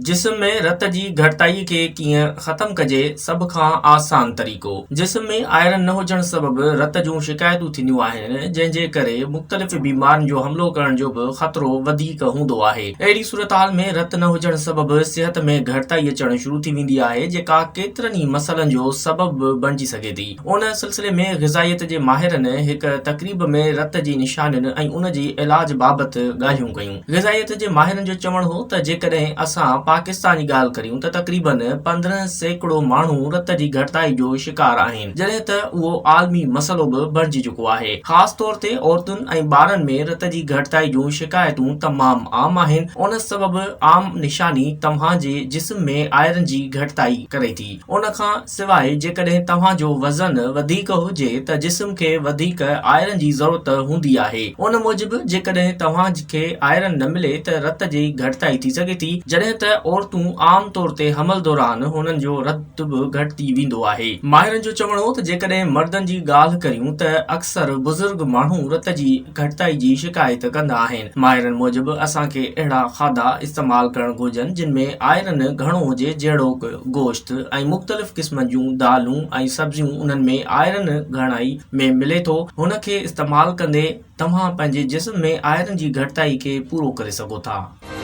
جسم ۾ رت جي گهٽتائي کي ڪيئن ختم ڪجي؟ سڀ کان آسان طريقو. جسم ۾ آئرن نه هجڻ سبب رت جون شڪايتون ٿينديون آهن، جنهن جي ڪري مختلف بيمارين جو حملو ڪرڻ جو به خطرو وڌيڪ هوندو آهي. اهڙي صورتحال ۾ رت نه هجڻ سبب صحت ۾ گهٽتائي اچڻ شروع ٿي ويندي آهي، جيڪا ڪيترن ئي مسئلن جو سبب به بڻجي سگهي ٿي. ان سلسلي ۾ غذائيت جي ماهرن هڪ تقريب ۾ رت جي نشانين ۽ ان جي علاج بابت ڳالهيون ڪيون. غذائيت جي ماهرن جو چوڻ هو ته جيڪڏهن اسان پاڪستان جي ڳالهه ڪريون ته تقريبن 15% ماڻهو رت جي گهٽتائي جو شڪار آهن جڏهن ته اهو عالمي مسئلو به بڻجي چڪو آهي خاص طور تي عورتن ۽ ٻارن ۾ رت جي گهٽتائي جون شڪايتون تمام عام آهن ان سبب عام نشاني توهان جي جسم ۾ آئرن جي گهٽتائي ڪري ٿي ان کان سواء جيڪڏهن توهان جو وزن وڌيڪ هجي ته جسم کي وڌيڪ آئرن جي ضرورت هوندي آهي. ان موجب جيڪڏهن توهان کي آئرن نه ملي ته رت جي گهٽتائي ٿي سگهي ٿي. جڏهن ته عورتون عام طور تي حمل دوران هنن جو رت به گهٽجي ويندو آهي. ماهرن جو چوڻ هو ته جيڪڏهن مردن جي ڳالهه ڪريون ته اڪثر بزرگ ماڻهو رت جي گهٽتائي جي شڪايت ڪندا آهن. ماهرن موجب اسان کي اهڙا کاڌا استعمال ڪرڻ گهرجن جن ۾ آئرن گهڻو هجي جهڙوڪ. گوشت ۽ مختلف قسمن جون دالون ۽ سبزيون انهن ۾ آئرن گهڻائي ۾ ملي ٿو هن کي استعمال ڪندي توهان پنهنجي جسم ۾ آئرن جي گهٽتائي کي پورو ڪري سگهو ٿا.